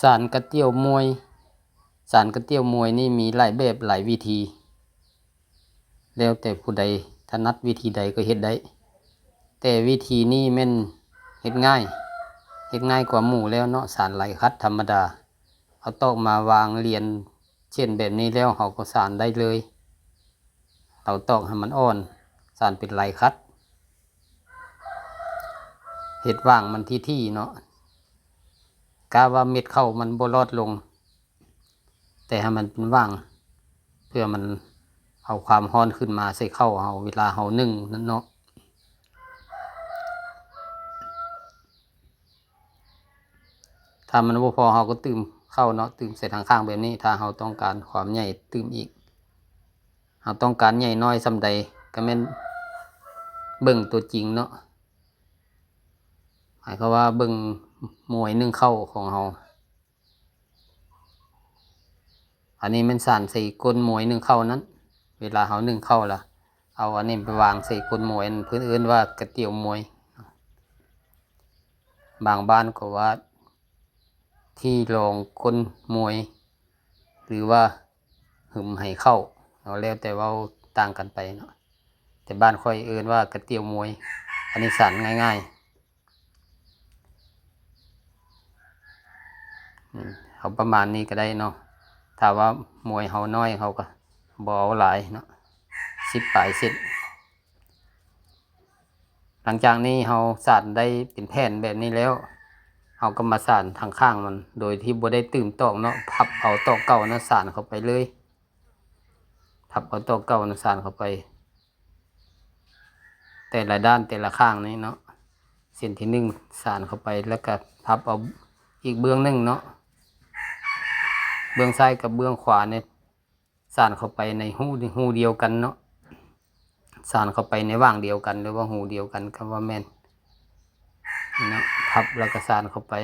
ສານກະຕຽວໝວຍ ສານກະຕຽວໝວຍນີ້ມີຫຼາຍແບບຫຼາຍວິທີ ແລ້ວແຕ່ຜູ້ໃດຖະໜັດວິທີໃດກໍເຮັດໄດ້ ແຕ່ວິທີນີ້ແມ່ນເຮັດງ່າຍ ເຮັດງ່າຍກວ່າໝູ່ແລ້ວເນາະ. ສານໄຫຼຂັດທຳມະດາ ເອົາຕອກມາວາງລຽນເຊັ່ນແບບນີ້ແລ້ວ ເຮົາກໍສານໄດ້ເລີຍ. ເອົາຕອກໃຫ້ມັນອ່ອນ ສານເປັນໄຫຼຂັດ ເຮັດຫວ່າງມັນຖີ່ໆເນາະ ກະວ່າເມັດເຂົ້າມັນບໍ່ລອດລົງ ແຕ່ໃຫ້ມັນເປັນຫວ່າງ ເພື່ອມັນເອົາຄວາມຮ້ອນຂຶ້ນມາໃສ່ເຂົ້າເຮົາເວລາເຮົາໜຶ້ງນັ້ນເນາະ. ຖ້າມັນບໍ່ພໍເຮົາກໍຕື່ມເຂົ້າເນາະ ຕື່ມໃສ່ທາງຂ້າງແບບນີ້. ຖ້າເຮົາຕ້ອງການຄວາມໃຫຍ່ຕື່ມອີກ ເຮົາຕ້ອງການໃຫຍ່ນ້ອຍສ່ຳໃດກໍແມ່ນເບິ່ງຕົວຈິງເນາະ ໝາຍຄວາມວ່າເບິ່ງໝວຍໜຶ້ງເຂົ້າຂອງເຮົາ. ອັນນີ້ແມ່ນສານໃສ່ກົ້ນໝວຍໜຶ້ງເຂົ້ານັ້ນ ເວລາເຮົາໜຶ້ງເຂົ້າລະ ເອົາອັນນີ້ໄປວາງໃສ່ກົ້ນໝວຍ ເພິ່ນເອີ້ນວ່າກະຕຽວໝວຍ ບາງບ້ານກໍວ່າທີ່ລອງກົ້ນໝວຍ ຫຼືວ່າຫຶມໄຫເຂົ້າເນາະ ແລ້ວແຕ່ເວົ້າຕ່າງກັນໄປເນາະ ແຕ່ບ້ານຂ້ອຍເອີ້ນວ່າກະຕຽວໝວຍ. ອັນນີ້ສານງ່າຍໆ ອືມ ເອົາປະມານນີ້ກໍໄດ້ເນາະ ຖ້າວ່າໝວຍເຮົານ້ອຍເຮົາກໍບໍ່ເອົາຫຼາຍເນາະ ສິບປາຍເຊັນ. ຫຼັງຈາກນີ້ເຮົາສານໄດ້ເປັນແຜ່ນແບບນີ້ແລ້ວ ເຮົາກໍມາສານທາງຂ້າງມັນ ໂດຍທີ່ບໍ່ໄດ້ຕື່ມຕອກເນາະ ພັບເອົາຕອກເກົ່ານະ ສານເຂົ້າໄປເລີຍ ພັບເອົາຕອກເກົ່ານະ ສານເຂົ້າໄປ ແຕ່ລະດ້ານແຕ່ລະຂ້າງນີ້ເນາະ ເສັ້ນທີໜຶ່ງສານເຂົ້າໄປ ແລ້ວກໍພັບເອົາອີກເບື້ອງໜຶ່ງເນາະ ເບື້ອງຊ້າຍກັບເບື້ອງຂວານີ້ ສານເຂົ້າໄປໃນຮູ ຮູດຽວກັນເນາະ ສານເຂົ້າໄປໃນຫວ່າງດຽວກັນ ຫຼືວ່າຮູດຽວກັນກໍວ່າແມ່ນເນາະ ພັບແລ້ວກໍສານເຂົ້າໄປ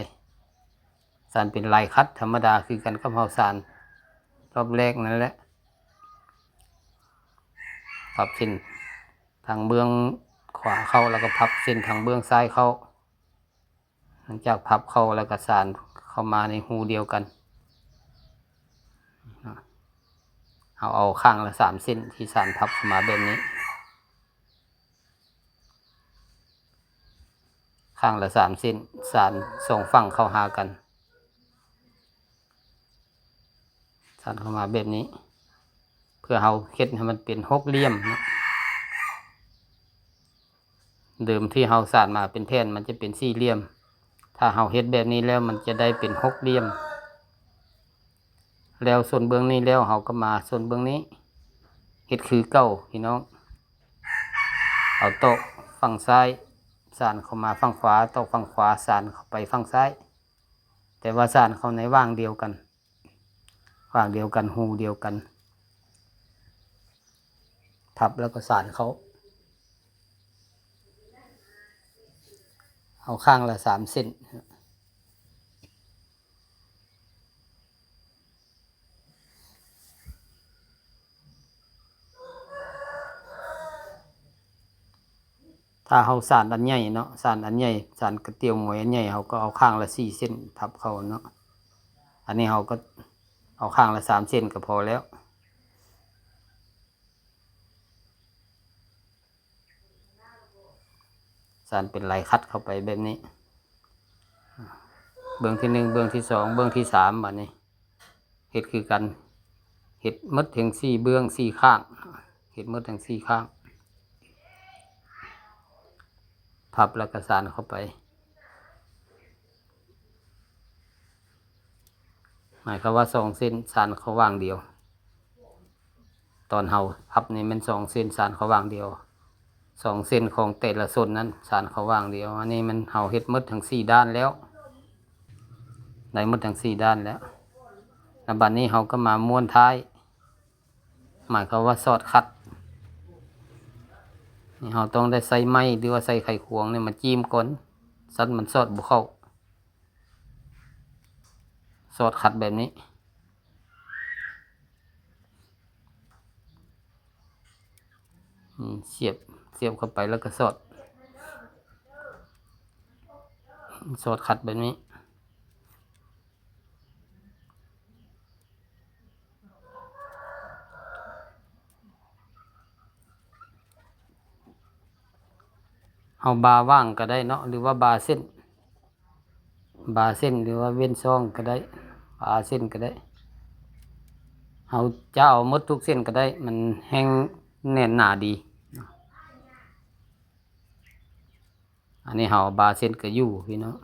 ສານເປັນລາຍຂັດທຳມະດາຄືກັນກັບເຮົາສານຮອບແລກນັ້ນແຫຼະ. ພັບເສັ້ນທາງເບື້ອງຂວາເຂົ້າ ແລ້ວກໍພັບເສັ້ນທາງເບື້ອງຊ້າຍເຂົ້າ. ຫຼັງຈາກພັບເຂົ້າແລ້ວກໍສານເຂົ້າມາໃນຮູດຽວກັນ. ເຮົາເອົາຂ້າງລະສາມເສັ້ນທີ່ສານພັບເຂົ້າມາແບບນີ້. ຂ້າງລະສາມເສັ້ນ ສານສອງຝັ່ງເຂົ້າຫາກັນ ສານເຂົ້າມາແບບນີ້ ເພື່ອເຮົາເຮັດໃຫ້ມັນເປັນຫົກຫຼ່ຽມເນາະ. ເດີມທີ່ເຮົາສານມາເປັນແຜ່ນ ມັນຈະເປັນສີ່ຫຼ່ຽມ ຖ້າເຮົາເຮັດແບບນີ້ແລ້ວ ມັນຈະໄດ້ເປັນຫົກຫຼ່ຽມ. ແລ້ວສ່ວນເບື້ອງນີ້ແລ້ວ ເຮົາກໍມາສ່ວນເບື້ອງນີ້ ເຮັດຄືເກົ່າພີ່ນ້ອງ. ເອົາຕອກຝັ່ງຊ້າຍ ສານເຂົ້າມາຝັ່ງຂວາ ຕອກຝັ່ງຂວາ ສານເຂົ້າໄປຝັ່ງຊ້າຍ ແຕ່ວ່າສານເຂົ້າໃນຫວ່າງດຽວກັນ ຫວ່າງດຽວກັນ ຮູດຽວກັນ ພັບແລ້ວກໍສານເຂົ້າ ເອົາຂ້າງລະສາມເສັ້ນ. ຖ້າເຮົາສານອັນໃຫຍ່ເນາະ ສານອັນໃຫຍ່ ສານກະຕຽວໝວຍອັນໃຫຍ່ ເຮົາກໍເອົາຂ້າງລະສີ່ເສັ້ນພັບເຂົ້າເນາະ. ອັນນີ້ເຮົາກໍເອົາຂ້າງລະສາມເສັ້ນກໍພໍແລ້ວ. ສານເປັນລາຍຂັດເຂົ້າໄປແບບນີ້ ເບື້ອງທີໜຶ່ງ ເບື້ອງທີສອງ ເບື້ອງທີສາມ ບາດນີ້ເຮັດຄືກັນ ເຮັດໝົດທັງສີ່ເບື້ອງສີ່ຂ້າງ ເຮັດໝົດທັງສີ່ຂ້າງ ພັບແລ້ວກໍສານເຂົ້າໄປ. ໝາຍຄວາມວ່າສອງເສັ້ນສານເຂົ້າຫວ່າງດຽວ ຕອນເຮົາພັບນີ້ແມ່ນສອງເສັ້ນສານເຂົ້າຫວ່າງດຽວ ສອງເສັ້ນຂອງແຕ່ລະສົ້ນນັ້ນສານເຂົ້າຫວ່າງດຽວ. ອັນນີ້ແມ່ນເຮົາເຮັດໝົດທັງສີ່ດ້ານແລ້ວ ໄດ້ໝົດທັງສີ່ດ້ານແລ້ວ ແລ້ວບັດນີ້ເຮົາກໍມາມ້ວນທ້າຍ ໝາຍຄວາມວ່າສອດຂັດ ນີ້ເຮົາຕ້ອງໄດ້ໃຊ້ໄມ້ ຫຼືວ່າໃຊ້ໄຂຄວງນີ້ມາຈີ້ມກ່ອນ ຊັ້ນມັນສອດບໍ່ເຂົ້າ. ສອດຂັດແບບນີ້ ອືມ ສຽບ ສຽບເຂົ້າໄປແລ້ວກໍສອດ ສອດຂັດແບບນີ້. ເອົາບາຫວ່າງກໍໄດ້ເນາະ ຫຼືວ່າບາເສັ້ນ ບາເສັ້ນ ຫຼືວ່າເວັ້ນຊ່ອງກໍໄດ້ ບາເສັ້ນກໍໄດ້ ເຮົາຈະເອົາໝົດທຸກເສັ້ນກໍໄດ້ ມັນແຮ່ງແໜ້ນໜາດີ. ອັນນີ້ເຮົາເອົາບາເສັ້ນກະຢູ່ພີ່ນ້ອງ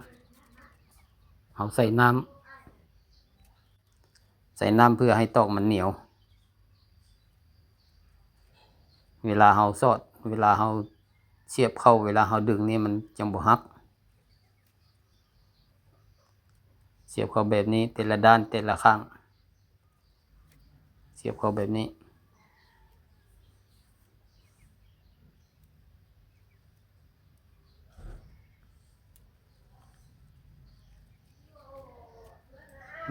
ເຮົາໃສ່ນ້ຳ ໃສ່ນ້ຳເພື່ອໃຫ້ຕອກມັນໜຽວ ເວລາເຮົາສອດ ເວລາເຮົາສຽບເຂົ້າ ເວລາເຮົາດຶງນີ້ມັນຈັ່ງບໍ່ຫັກ. ສຽບເຂົ້າແບບນີ້ ແຕ່ລະດ້ານ ແຕ່ລະຂ້າງ ສຽບເຂົ້າແບບນີ້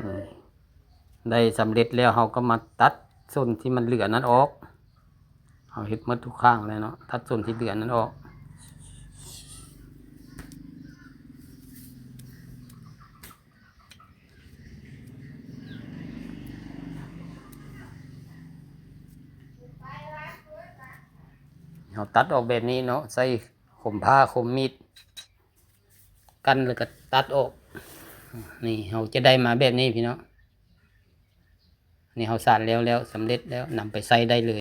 ນີ້ ໄດ້ສຳເລັດແລ້ວ ເຮົາກໍມາຕັດສົ້ນທີ່ມັນເຫຼືອນັ້ນອອກ. ເຮົາເຮັດໝົດທຸກຂ້າງແລ້ວເນາະ ຕັດສົ້ນທີ່ເຫຼືອນັ້ນອອກ. ເຮົາຕັດອອກແບບນີ້ເນາະ ໃຊ້ຂົມພ້າ ຂົມມີດ ກັນ ແລ້ວກໍຕັດອອກ. ນີ້ເຮົາຈະໄດ້ມາແບບນີ້ພີ່ນ້ອງ. ນີ້ເຮົາສານແລ້ວ ແລ້ວສຳເລັດແລ້ວ ນຳໄປໃຊ້ໄດ້ເລີຍ.